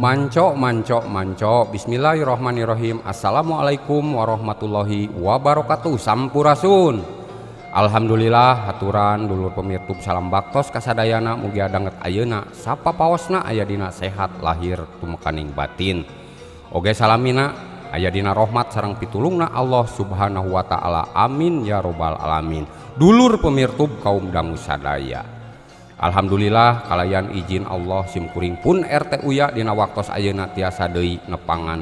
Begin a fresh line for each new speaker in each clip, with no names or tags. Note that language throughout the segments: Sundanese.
Manco manco manco. Bismillahirrohmanirrohim. Assalamualaikum warahmatullahi wabarakatuh. Sampurasun. Alhamdulillah haturan dulur pemirtub salam baktos kasadayana mugi adanget ayeuna sapapaosna aya dina sehat lahir tumekaning batin. Oge salamina aya dina rahmat sareng pitulungna Allah Subhanahu wa taala. Amin ya robbal alamin. Dulur pemirtub kaum dangu sadaya. Alhamdulillah kalayan izin Allah simkuring pun RT Uya dina waktos ayeuna tiasa deui nepangan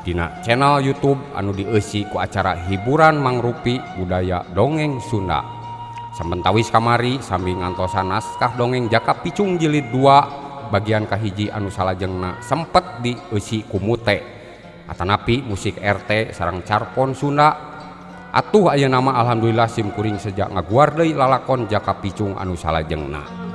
dina channel YouTube anu dieusi ku acara hiburan mangrupi budaya dongeng Sunda. Samentawis kamari sami ngantosan naskah dongeng Jaka Picung jilid 2 bagian kahiji anu salajengna sempet dieusi ku mute atanapi musik RT sareng carpon Sunda. Atuh ayeuna mah alhamdulillah simkuring sejak ngaguar deui lalakon Jaka Picung anu salajengna.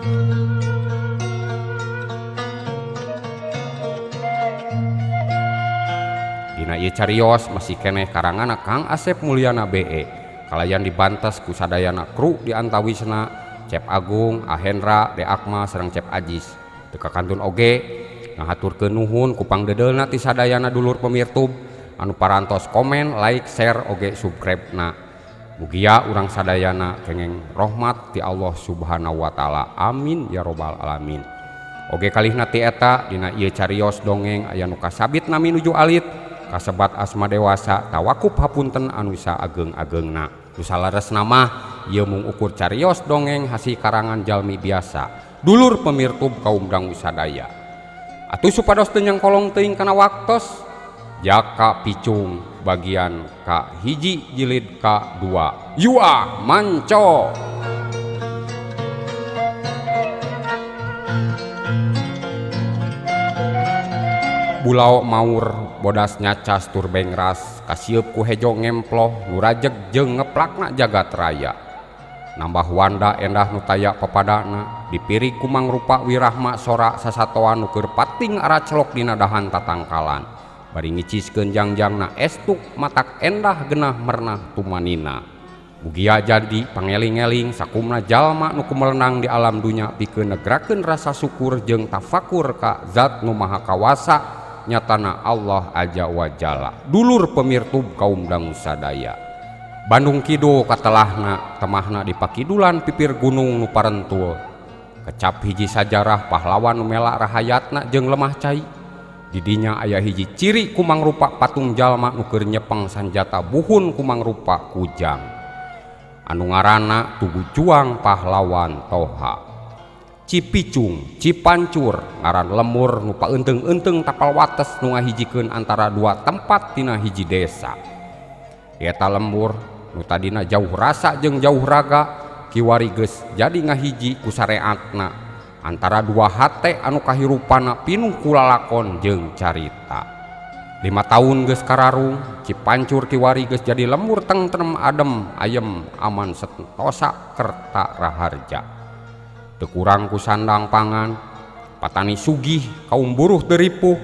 Dina ieu carios masih keneh karangana Kang Asep Mulyana BE. Kalayan dibantes ku sadayana kru di antawisna Cep Agung, Ahendra, De Akma sareng Cep Ajis. Teu kakantun oge ngahaturkeun nuhun ku pangdeudeulna ti sadayana dulur pemirtub anu parantos komen, like, share oge subscribe na. Mugia urang sadayana kengeng rahmat ti Allah Subhanahu wa taala. Amin ya robbal alamin. Oge kalihna ti eta dina ieu carios dongeng aya nu kasabit nami nuju alit kasebat asma dewasa tawakup hapunten anu saageng-agengna. Nu saleresna mah ieu mung ukur carios dongeng hasil karangan jalmi biasa. Dulur pemirtub kaum dangu sadaya. Atuh supados teu nyangkolong teuing kana waktos Jaka Picung bagian K1 jilid K2. Yua manco. Bulau maur bodas nyacas tur bengras kasieup ku hejo ngemploh nu rajeg jeung ngeplakna jagat raya. Nambah wanda endah nu taya papadana dipirig ku mangrupa wirahma sora sasatoan nu keur pating aracelok dina dahan tatangkalan. Bari ngiciskeun jangjangna estuk matak endah genah mernah tumanina. Mugia jadi pangeling-eling sakumna jalma nu kumelenang di alam dunya pikeun negrakeun rasa syukur jeung tafakur ka zat nu maha kawasa nyatana Allah aja wa jalla. Dulur pemirtub kaum dangu sadaya. Bandung Kidul katelahna temahna di pakidulan pipir gunung nu parentul. Kecap hiji sajarah pahlawan nu melak rahayatna jeung lemah cai. Didinya aya hiji ciri kumangrupa patung jalma nu keur nyepeng sanjata buhun kumangrupa kujang. Anu ngaranna Tugu Juang Pahlawan Toha. Cipicung, Cipancur ngaran lemur nu paeunteung-eunteung tapal wates nu ngahijikeun antara dua tempat tina hiji desa. Eta lembur nu tadina jauh rasa jeung jauh raga kiwari geus jadi ngahiji ku sareatna antara dua hate anu kahirupana pinuh ku lalakon jeung carita. 5 tahun geus kararung Cipancur kiwari geus jadi lembur tentrem adem ayem aman sentosa kerta raharja. Teu kurang ku sandang pangan, patani sugih, kaum buruh teu ripuh,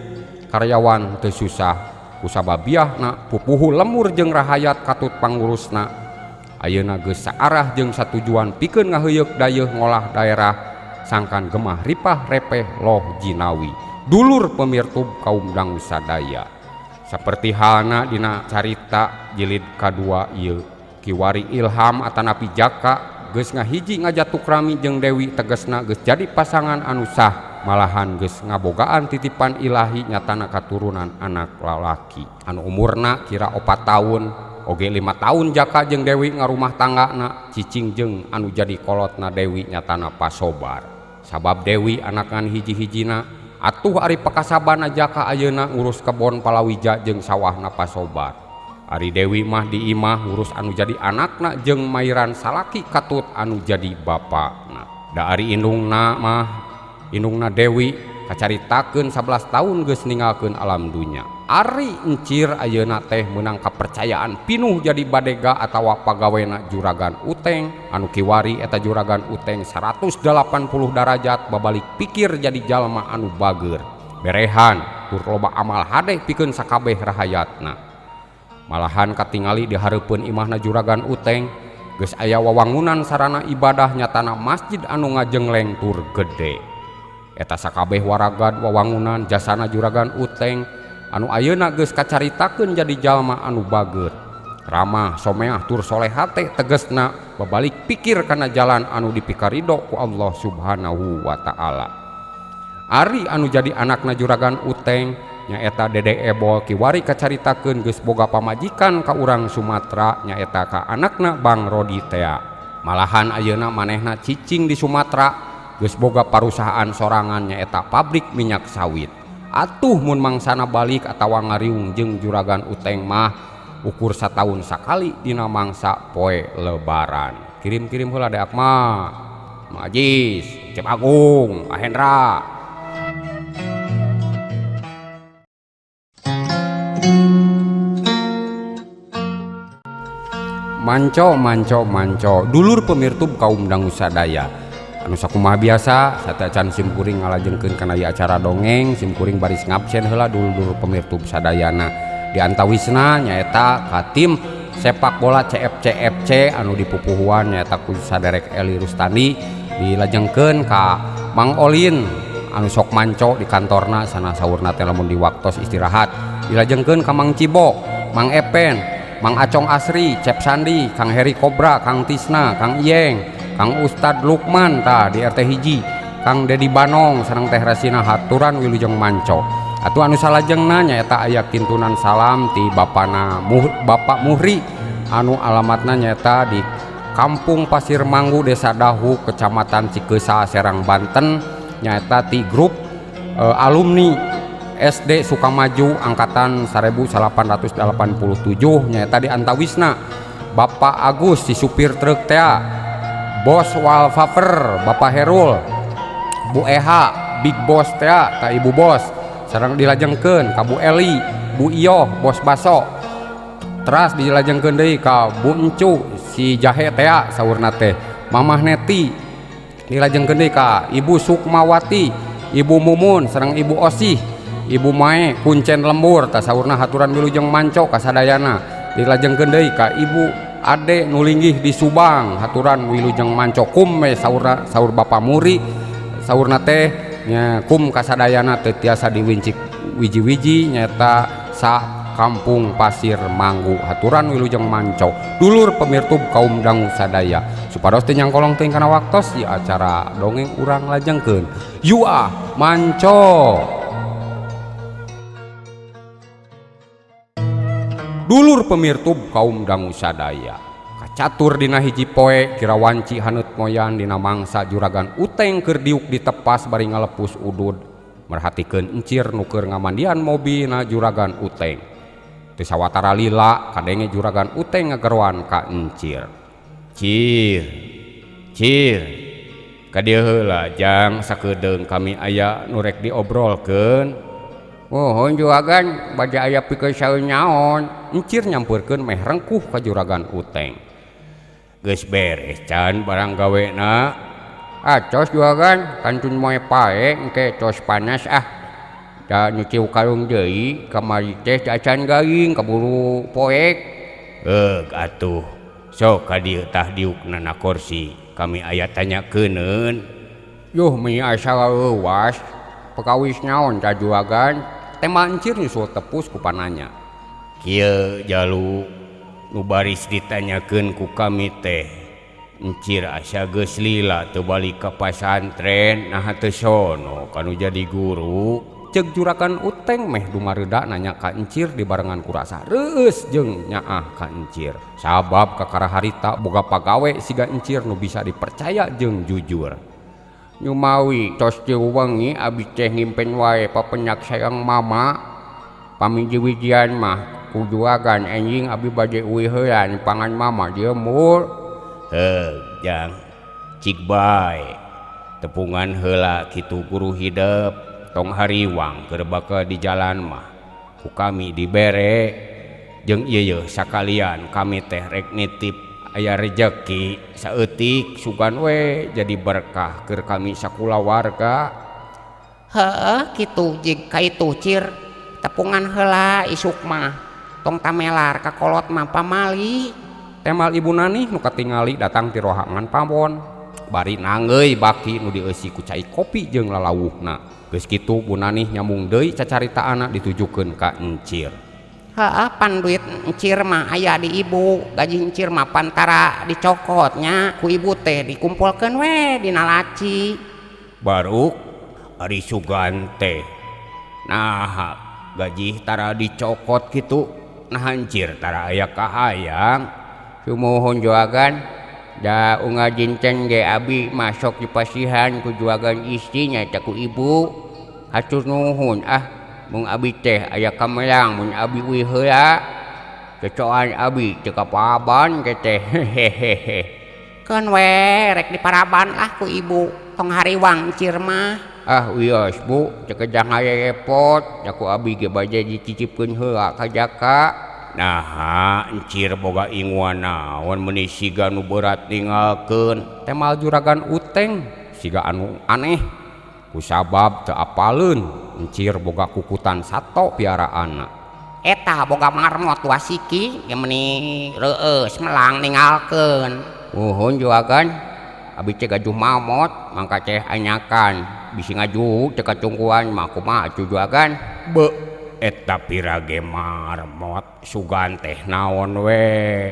karyawan teu susah ku sababiahna pupuhu lemur jeung rahayat katut pangurusna. Ayeuna geus saarah jeung satujuan pikeun ngaheuyeuk dayeuh ngolah daerah sangkan gemah ripah repeh loh jinawi. Dulur pemirtub kaum dangu sadaya. Saperti halna dina carita jilid K2 ieu kiwari Ilham atanapi Jaka geus ngahiji ngajatuk rami jeung Dewi tegesna geus jadi pasangan anu sah malahan geus ngabogaan titipan ilahi nyatana katurunan anak lalaki anu umurna kira 4 tahun oge 5 tahun Jaka jeung Dewi ngarumah tanggana cicing jeung anu jadi kolotna Dewi nyatana pasobar. Sabab Dewi anakan hiji-hijina atuh ari pakasabana Jaka ayeuna ngurus kebon palawija jeung sawahna pasobar. Ari Dewi mah di imah ngurus anu jadi anakna jeung mairan salaki katut anu jadi bapakna. Da ari indungna mah indungna Dewi kacaritakeun 11 tahun geus ninggalkeun alam dunya. Ari encir ayeuna teh meunang kapercayaan pinuh jadi badega atawa pagawena juragan Uteng anu kiwari eta juragan Uteng 180 darajat babalik pikir jadi jalma anu bager berehan tur loba amal hade pikeun sakabeh rahayatna. Malahan katingali di hareupeun imahna juragan Uteng geus aya wawangunan sarana ibadah nyatana masjid anu ngajengleng tur gede. Eta sakabeh waragad wawangunan jasana Juragan Uteng anu ayeuna geus kacaritakeun jadi jalma anu bager. Ramah, someah tur soleha teh tegesna babalik pikir kana jalan anu dipikarido ku Allah Subhanahu wa taala. Ari anu jadi anakna Juragan Uteng nyaeta Dede Ebol kiwari kacaritakeun geus boga pamajikan ka urang Sumatera nyaeta ka anakna Bang Rodi tea. Malahan ayeuna manehna cicing di Sumatera geus boga parusahaan sorangan nyaeta pabrik minyak sawit. Atuh mun mangsana balik atawa ngariung jeung Juragan Uteng mah ukur sataun sakali dina mangsa poe lebaran. Kirim-kirim heula deak mah. Majis, Cep Agung, Ahendra. Manco manco manco dulur pemirtub kaum dangu sadaya. Anu sakumaha biasa sateuacan simkuring ngalajengkeun kana ieu acara dongeng simkuring baris ngabsen heula dulur pemirtub sadayana. Di antawisna nyaeta ka tim sepak bola CFCFC anu dipupuhuan nyaeta ku saderek Eli Rustandi dilajengkeun ka Mang Olin anu sok manco di kantorna sana saurna teh lamun di waktos istirahat dilajengkeun ka Mang Cibo, Mang Epen, Mang Acong Asri, Cep Sandi, Kang Heri Kobra, Kang Tisna, Kang Iyeng, Kang Ustad Lukman tah di RT hiji, Kang Dedi Banong sareng Teh Rasina haturan wilujeng manco. Atuh anu salajengna nyaeta aya kintunan salam ti bapana Bapak Muhri anu alamatna nyaeta di Kampung Pasir Manggu, Desa Dahu, Kecamatan Cikesa, Serang, Banten nyaeta ti grup alumni SD Sukamaju angkatan 1887 nyaeta di antawisna Bapak Agus si supir truk tea, Bos Walfaper, Bapak Herul, Bu Eha, Big Boss tea ta Ibu Bos sareng dilajengkeun ka Bu Eli, Bu Iyo, Bos Baso. Teras dilajengkeun deui ka Bu Encu si Jahe tea saurna teh, Mamah Neti dilajengkeun deui ka Ibu Sukmawati, Ibu Mumun sareng Ibu Osih, Ibu Mae kuncen lembur ta saurna haturan wilujeng manco ka sadayana. Dilajengkeun deui ka Ibu Ade nu linggih di Subang haturan wilujeng manco kum we saurna saur Bapak Muri saurna teh nya kum kasadayana teu tiasa diwincik wiji-wiji nyaeta sa Kampung Pasir Manggu haturan wilujeng manco dulur pemirtub kaum dangu sadaya supados teu nyangkolong teuing kana waktos di acara dongeng urang lajengkeun yuah manco. Dulur pemirtub kaum dangu sadaya kacatur dina hiji poe kira wanci haneut moyan dina mangsa Juragan Uteng keur diuk ditepas bari ngalepus udud merhatikeun encir nu keur ngamandian mobilna Juragan Uteng. Teu sawatara lila kadenge Juragan Uteng ngageroan ka encir. Cir, cir, ka dieu heula jang sakedeung kami aya nu rek diobrolkeun. Mohon Juragan bade aya pikeun saeun nyaon. Encir nyampeurkeun meh rengkuh ka Juragan Uteng. Geus beres can barang gawena. Atos Juragan kantun moe pae engke tos panas ah. Da nyuci karung deui kamari teh acan garing kaburu poek. Heug atuh sok ka dieu tah diukna na kursi kami aya tanyakeun. Yuh mi asa leuwas pekawis naon ta Juragan? Tema encir nyusul tepus ku pananya. Kieu jalu nu baris ditanyakeun ku kami teh encir asa geus lila teu balik ka pasantren naha teu sono kanu jadi guru. Ceuk Juragan Uteng meh dumareuda nanya ka encir dibarengan ku rasa reueus jeung nyaah ka encir. Sabab kakara harita boga pagawe siga encir nu bisa dipercaya jeung jujur. Nyumawi tos tilu wengi abi teh ngimpen wae papenyak sayang mama. Pamiji-wijian mah ku Juragan enjing abi bade uih heula pangan mama dieu mul. Heuh jang cik bae tepungan heula kitu guru hidep tong hariwang keur bakal di jalan mah ku kami dibere jeung ieu sakalian kami teh rek nitip aya rejeki saeutik sugan we jadi berkah keur kami sakulawarga.
Heuh kitu jeung kaitu cir tepungan heula isuk mah tong tamelar ka kolot mah pamali.
Temal Ibu Nani nu katingali datang ti rohangan pamon. Bari nanggeuy baki nu dieusi ku cai kopi jeung lalawuhna. Geus kitu Bu Nanih nyambung deui cacaritaanna ditujukeun ka Encir.
Heeh, pan duit Encir mah aya di ibu, gaji Encir mah pantara dicokotnya ku ibu teh dikumpulkeun we dina laci.
Baruk ari sugan teh. Nah, gaji tara dicokot kitu, nah Encir tara aya kahayang.
Sumuhun juragan, da unggal dinten ge abi masuk dipasihan ku juragan isti nyaeta ku ibu. Hatur nuhun ah. Mung abi teh aya kamelang mun abi uih heula. Cocokan abi teu kaparaban ge teh hehehe. Keun we rek diparaban ah ku ibu, tong hariwang Encir mah.
Ah wios Bu, teu kedah ngarerepot, da ku abi ge bade dititipkeun heula ka jaka. Naha Encir boga inguan naon meuni siga nu berat ninggalkeun. Temal juragan Uteng siga anu aneh. Kusabab teu apaleun Encir boga kukutan sato piaraanna.
Eta boga marmot wasiki ge meuni reueus melang ninggalkeun.
Muhun juragan, abi teh gajuh mamot mangka teh anyakan bisi ngaju teu kacungkuan mah kumaha atuh juragan. Beuh, eta pirage marmot sugan teh naon we.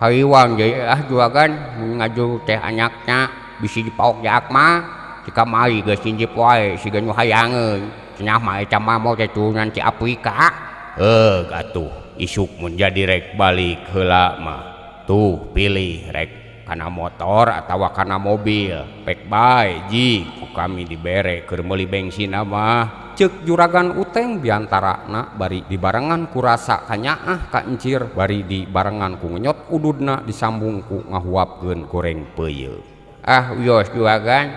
Hariwang deui ah juragan mun ngaju teh anyakna bisi dipaok jaak mah. Kamari geus injip wae siga nu hayangeun. Cenah mah eta mamot teh turunan ti Afrika. Heug atuh isuk mun jadi rek balik heula mah. Tuh pilih rek kana motor atawa kana mobil. Pek bae ji ku kami dibere keur meuli bengsina mah. Ceuk juragan Uteng biantarana bari dibarengan ku rasa kanyaah ka Encir bari dibarengan ku ngenyot ududna disambung ku ngahuapkeun goreng peuyeum. Ah wios juragan,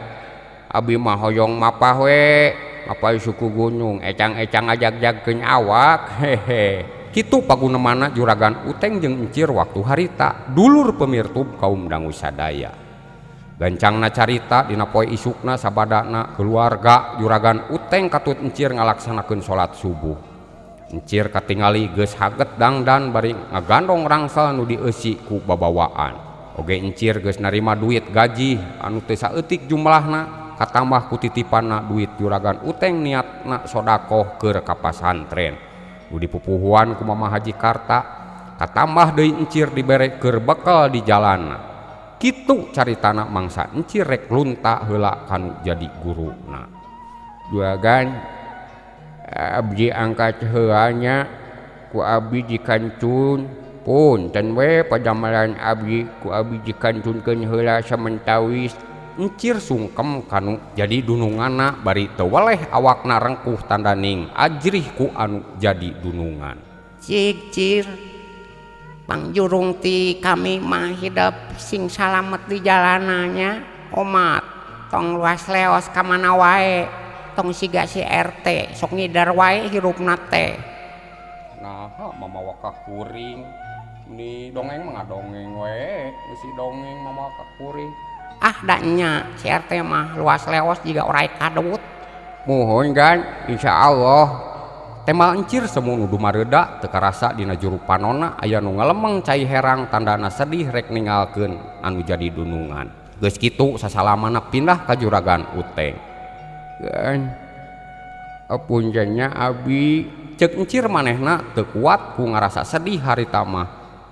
abi mah hoyong mapah we, mapah suku gunung ecang-ecang ngajagjagkeun awak hehe. Kitu pagunemana juragan Uteng jeung Encir waktu harita dulur pemirtub kaum dangu sadaya. Gancangna carita dina poe isukna sabadana keluarga juragan Uteng katut Encir ngalaksanakeun salat subuh. Encir katingali geus haget dangdan bari ngagandong rangsel nu dieusi ku babawaan. Oge Encir geus narima duit gaji anu teu saeutik jumlahna katambah ku titipanna duit juragan Uteng niatna sodakoh keur ka pasantren. Nu dipupuhuan ku Mama Haji Karta katambah deui Encir dibere keur bekal di jalanna. Kitu caritana mangsa Encir rek lunta heula kanu jadi guruna.
Juragan, abdi angkat heula nya ku abdi dikancun. Punten we padamalan abdi ku abdi dikantunkeun heula samentawis.
Encir sungkem kanu jadi dununganna bari teu weleh awakna rengkuh tandaning ajrih ku anu jadi dunungan.
Cik cir, pangjurung ti kami mah hidep sing salamet di jalananya. Omat tong luas leos ka mana wae, tong siga si RT sok ngidar wae hirupna teh.
Naha mamawa ka kuring ni dongeng mah ngadongeng we, si dongeng mamawa ka kuring.
Ah da nya si RT mah luas leos jiga orai kadut.
Muhun gan, insyaallah. Temal Encir semu nu dumareuda teu karasa dina juru panonna aya nu ngalemeng cai herang tandana sedih rek ninggalkeun anu jadi dunungan. Geus kitu sasalamana pindah ka juragan Uteng.
Gan, apuntennya abi.
Ceuk Encir manehna teu kuat ku ngarasa sedih harita mah.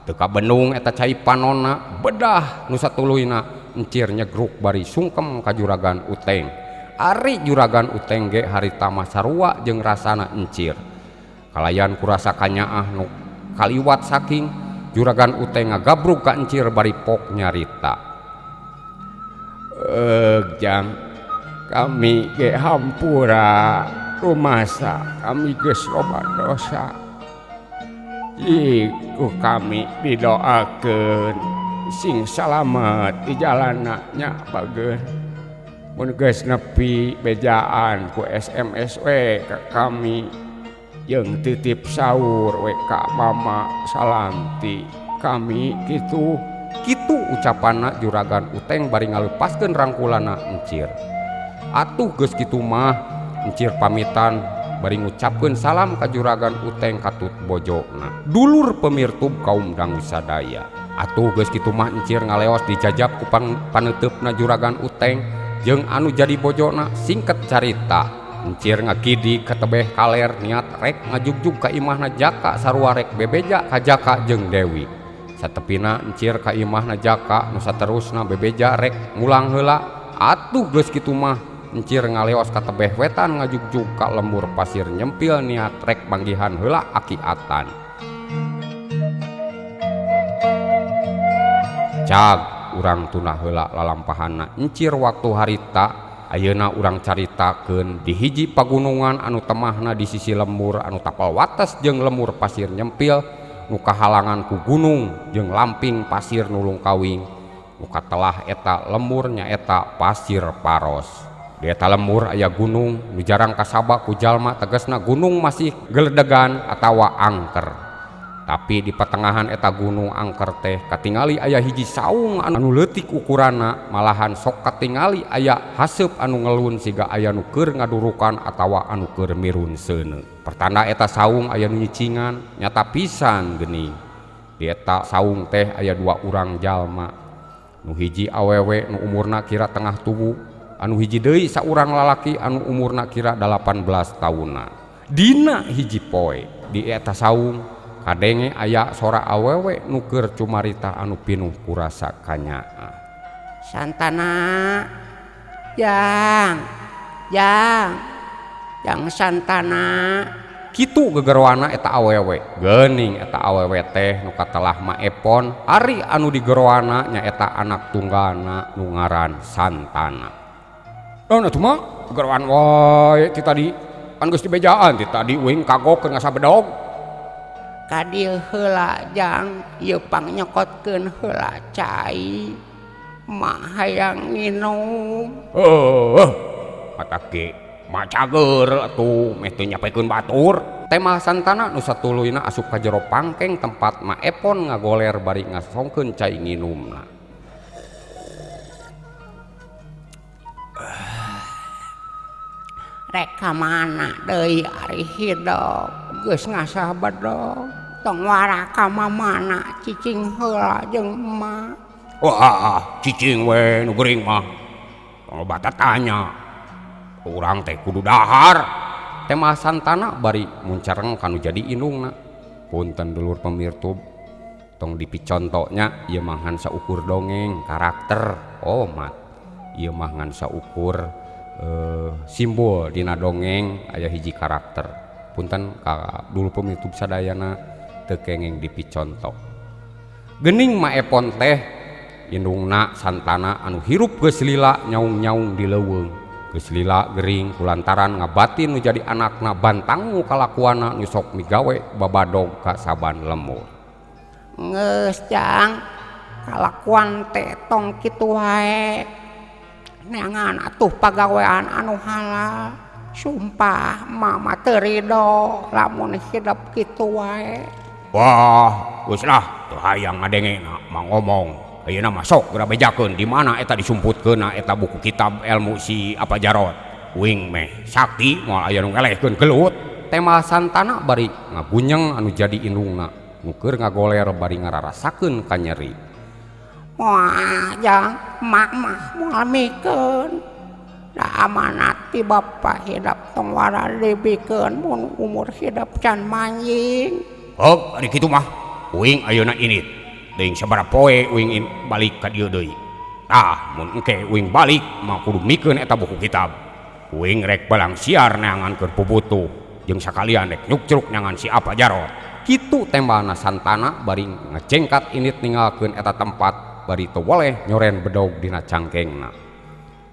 Teu kabenung eta cai panonna bedah nu satuluyna. Encir nyegruk bari sungkem ka juragan Uteng. Ari juragan Uteng ge harita mah sarua jeung rasana Encir. Kalayan kurasa kanyaah nu kaliwat saking juragan Uteng ngagabrug ka Encir bari pok nyarita.
Jang, kami ge hampura rumasa kami geus loba dosa. Ku kami didoakeun sing salamet di jalanna nya bager. Mun geus nepi bejaan ku SMS we ka kami jeung titip saur we ka mama salamti kami kitu.
Kitu ucapanna juragan Uteng bari ngalepaskeun rangkulana Encir. Atuh geus kitu mah Encir pamitan bari ngucapkeun salam ka juragan Uteng katut bojona. Dulur pemirtub kaum dangu sadaya. Atuh geus kitu mah encir ngaleos dijajab ku paneuteup juragan Uteng jeung anu jadi bojona. Singkat carita encir ngagidi ka tebeh kaler niat rek ngajugjug ka imahna Jaka sarua rek bebeja ka Jaka jeung Dewi. Satepina encir ka imahna Jaka nu saterusna bebeja rek mulang heula. Atuh geus kitu mah encir ngaleos ka tebeh wetan ngajugjug ka lembur pasir nyempil niat rek manggihan heula Aki Atan. Cag urang tuna heula lalampahanna encir waktu harita. Ayeuna urang caritakeun di hiji pagunungan anu temahna di sisi lembur anu tapal wates jeung lembur pasir nyempil nu kahalangan ku gunung jeung lamping pasir nulung kawing nu katelah eta lembur nyaeta pasir paros. Di eta lembur aya gunung nu jarang kasaba ku jalma, tegasna gunung masih geledegan atawa angker. Tapi di pertengahan eta gunung angker teh katingali aya hiji saung anu leutik ukuranna, malahan sok katingali aya haseup anu ngelun siga aya nu keur ngadurukan atawa anu keur mirun seuneu. Pertanda eta saung aya nu nyicingan nyata pisan geuning. Di eta saung teh aya dua urang jalma. Nu hiji awewe nu umurna kira tengah tubuh, anu hiji deui saurang lalaki anu umurna kira 18 taunna. Dina hiji poe di eta saung kadenge aya sora awewe nu keur cumarita anu pinuh kurasa kanyaah.
Santana, jang, jang, jang Santana.
Kitu gegeroana eta awewe. Geuning eta awewe teh nu katelah Ma Epon, ari anu digeroana nyaeta anak tunggalna nu ngaran Santana. Naon atuh mah gegeroan wae ti tadi, pan geus dibejaan ti tadi uing kagok keur ngasah bedog.
Kadil heula jang, ieu pangnyokotkeun heula cai. Mah hayang nginum.
Heuh, kata ge mah cager atuh meh teu nyapekeun batur. Tema Santana nu satuluyna asup ka jero pangkeng tempat Ma Epon ngagoler bari ngasongkeun cai nginumna.
Rek ka mana deui ari hidop geus ngasah bedog tong wara ka mamana cicing heula jeung emak.
Wah, cicing we nu geuring mah. Tong loba tatanya. Urang teh kudu dahar. Tema Santana bari muncareng kanu jadi indungna. Punten dulur pemirtub, tong dipicontonya ieu mah ngan saukur dongeng karakter omat. Ieu mah ngan saukur simbol dina dongeng aya hiji karakter. Punten ka dulur pemirtub sadayana teu kenging dipiconto. Geuning Ma Epon teh indungna Santana anu hirup geus lila nyaung-nyaung di leuweung. Geus lila gering kulantaran ngabatin nu jadi anakna bantangu kalakuanna nu sok migawe babadog ka saban lembur.
Geus jang, kalakuan teh tong kitu wae. Neangan atuh pagawean anu halal. Sumpah mama teu rido lamun hidep kitu wae.
Wah, geus lah teu hayang ngadengena mah ngomong. Ayeuna mah sok geura bejakeun di mana eta disumputkeunna eta buku kitab ilmu si apa Jarot. Uing meh sakti moal aya nu ngelehkeun gelut. Tema Santana bari ngagunyeng anu jadi indungna nu keur ngagoler bari ngararasakeun ka nyeri.
Moal jang, mak mah moal mikeun. Da amanat ti bapa hidep tong wara dibikeun mun umur hidep can manjing.
Heup ari kitu mah uing ayeuna init. Deung sabaraha poe uing balik ka dieu deui. Tah mun engke uing balik mah kudu mikeun eta buku kitab. Uing rek balang siar neangan keur pubutuh jeung sakalian rek nyukcruk neangan si apa Jarot. Kitu tembana Santana bari ngejengkat init ninggalkeun eta tempat bari teu woleh nyoren bedog dina cangkengna.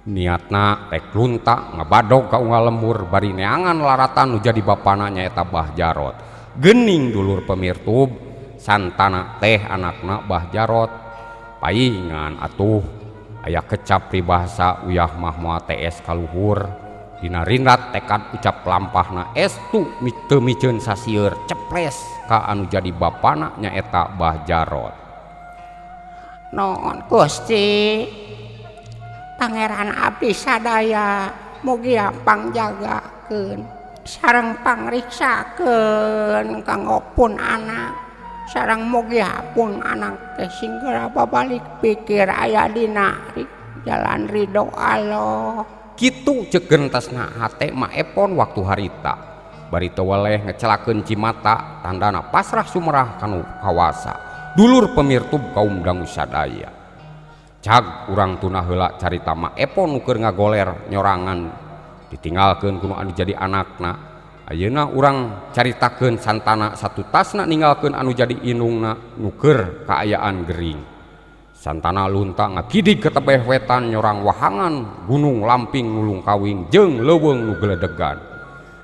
Niatna rek lunta ngabadog ka unggal lembur bari neangan laratan nu jadi bapana nyaeta Bah Jarot. Geuning dulur pemirtub, Santana teh anakna Bah Jarot. Paingan atuh aya kecap pribahasa uyah mah moal TS kaluhur. Dina rindat tekad ucap lampahna estu teu miceun sasieur ceples ka anu jadi bapana nyaeta Bah Jarot.
Nuhun Gusti Pangeran abdi sadaya mugia pangjagakeun sareng pangriksakeun kanggo pun anak. Sareng mugi pun anak teh sing geura babalik pikir aya dina jalan ridho Allah.
Kitu ceuk gentasna hate Mak Epon waktu harita. Bari teu weleh ngecelakeun cimata tandana pasrah sumerah kanu kawasa. Dulur pemirtub kaum dangu sadaya. Cag urang tuna heula carita Mak Epon nu keur ngagoler nyorangan ditinggalkeun ku nu anu jadi anakna. Ayeuna urang caritakeun Santana satutasna ninggalkeun anu jadi indungna nu keur kaayaan gering. Santana lunta ngagidig ke tebeh wetan nyorang wahangan gunung lamping nulung kawing jeung leuweung nu geledegan.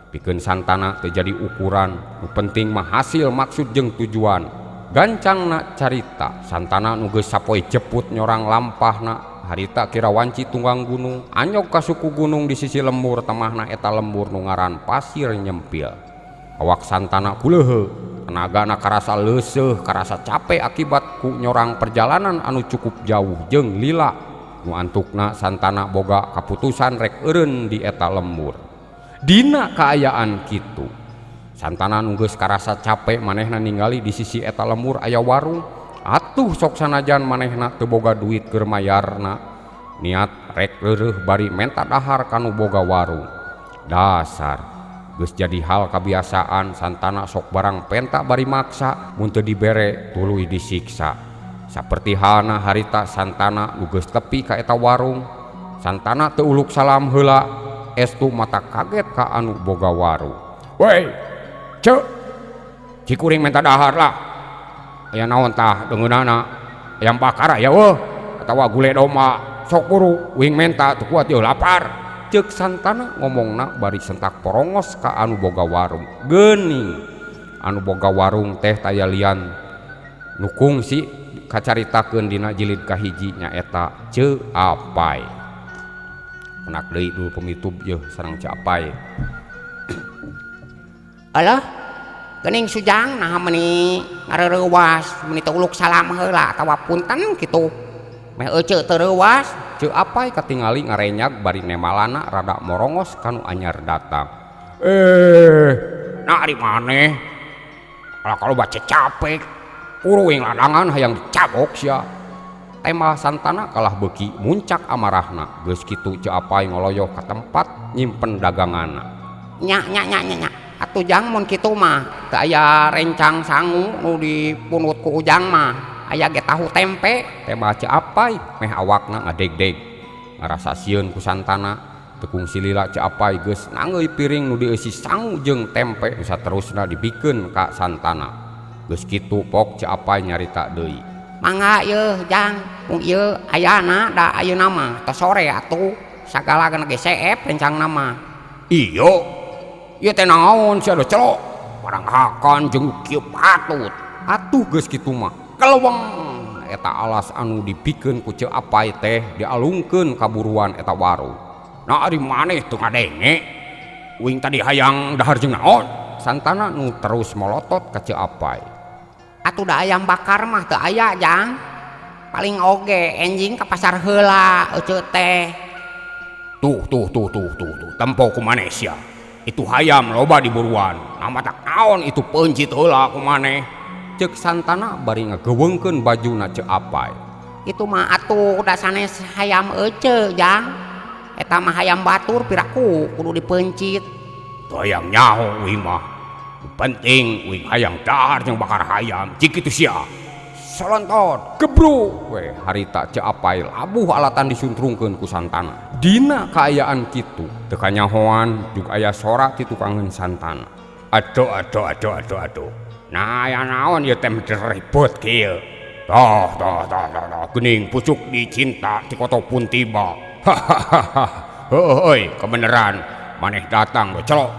Pikeun Santana teu jadi ukuran, nu penting mah hasil maksud jeung tujuan. Gancangna carita Santana nu geus sapoe jeput nyorang lampahna harita kira wanci tunggang gunung anyog ka suku gunung di sisi lembur temahna eta lembur nu ngaran pasir nyempil. Awak Santana kuleuheu, tenagana karasa leuseuh, karasa capek akibat ku nyorang perjalanan anu cukup jauh jeung lila. Nu antukna Santana boga kaputusan rek eureun di eta lembur. Dina kaayaan kitu Santana nu geus karasa capek manehna ningali di sisi eta lembur aya warung. Atuh sok sanajan manehna teu boga duit keur mayarna, niat rek reureuh bari menta dahar kanu boga warung. Dasar geus jadi hal kabiasaan Santana sok barang penta bari maksa mun teu dibere tuluy disiksa. Saperti halna harita Santana nu geus tepi ka eta warung, Santana teu uluk salam heula, estu mata kaget ka anu boga warung. Woi, ceu, cikuring menta dahar lah. Aya naon tah deungeunana ayam bakar aya weuh atawa gule domba sok buru uing menta teu kuat ieu lapar. Ceuk Santana ngomongna bari sentak porongos ka anu boga warung. Geuning anu boga warung teh taya lian nu kungsi kacaritakeun dina jilid kahiji nyaeta Ceu Apai. Menak deui dulu pemitub yeuh sareng Ceu Apai.
Alah geuning Sujang naha meuni ngareurewas meuni teu uluk salam heula atawa punten kitu. Meh eceu teu reuwas.
Ceu Apai katingali ngarenyag bari nemalana rada morongos kanu anyar datang. Nah ari maneh? Kalah kalau baca capek, kuruing ladangan hayang dicabok sia. Tema Santana kalah beuki muncak amarahna. Geus kitu Ceu Apai ngoloyoh ka tempat nyimpen daganganna.
Nya nya nya nya nya. Atuh jang mun kitu mah teu aya rencang sangu nu dipunut ku Ujang mah. Aya ge tahu tempe.
Tema Ceu Apai meh awakna ngadegdeg. Ngarasa sieun ku Santana. Teu kungsi lila Ceu Apai geus nanggeuy piring nu dieusi sangu jeung tempe nu saterusna dibikeun ka Santana. Geus kitu pok Ceu Apai nyarita deui.
Mangga yeuh jang, mung ieu ayana da ayeuna mah tos sore atuh. Sagala ge seep rencangna mah.
Iya. Ieu teh naon sia celok? Barang hakan jeung kieu patut. Atuh geus kitu mah. Keleweng eta alas anu dibikeun ku Ceu Apai teh dialungkeun ka buruan eta warung. Nah ari maneh teu ngadenge? Uing tadi hayang dahar jeung naon? Santana nu terus molotot ka Ceu Apai.
Atuh da ayam bakar mah teu aya jang. Paling oge enjing ka pasar heula eceu teh.
Tuh tuh tuh tuh tuh tuh tempo ku maneh sia. Itu hayam loba di buruan. Nama tak naon itu pencit heula ku maneh. Ceuk Santana bari ngageuweungkeun bajuna Ceu Apai.
Itu mah atuh da sanes hayam eceu jang. Eta mah hayam batur piraku kudu dipencit.
Teu hayang nyaho uing mah. Nu penting uing hayang dahar jeung bakar hayam. Cik kitu sia. Solontot gebruk we harita Ceu Apai labuh alatan disuntrungkeun ku Santana. Dina kaayaan kitu teu kanyahoan jug aya sora ti tukangeun Santana. Aduh aduh aduh aduh aduh. Nah aya naon ieu teh ribut kieu. Toh toh toh toh toh geuning pucuk dicinta ti koto pun tiba. Hahaha. Heueuh euy kebeneran maneh datang we celok.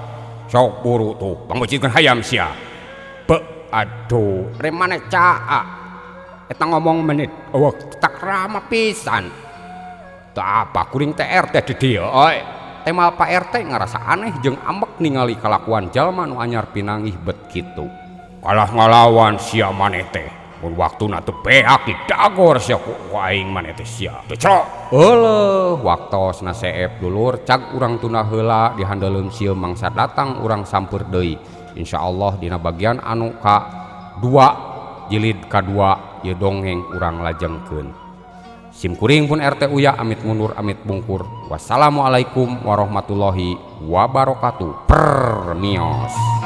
Sok buru tuh pangeucikeun hayam sia. Be aduh re maneh caa. Eta ngomong menit eueuh tak rama pisan. Teu apa kuring teh RT di dieu euy. Tema Pak RT ngarasa aneh jeung ambek ningali kalakuan jalma nu anyar pinanggih bet kitu. Kalah ngalawan sia maneh teh. Mun waktuna teu beak didagor sia ku aing maneh teh sia. Teu celok. Euleuh waktosna seep dulur cag urang tunda heula dihandeleun sieun mangsa datang urang sampeur deui. Insyaallah dina bagian anu ka 2 jilid kadua ieu dongeng urang lajengkeun. Simkuring pun RT Uya amit mundur amit bungkur. Wassalamualaikum warahmatullahi wabarakatuh. Permios.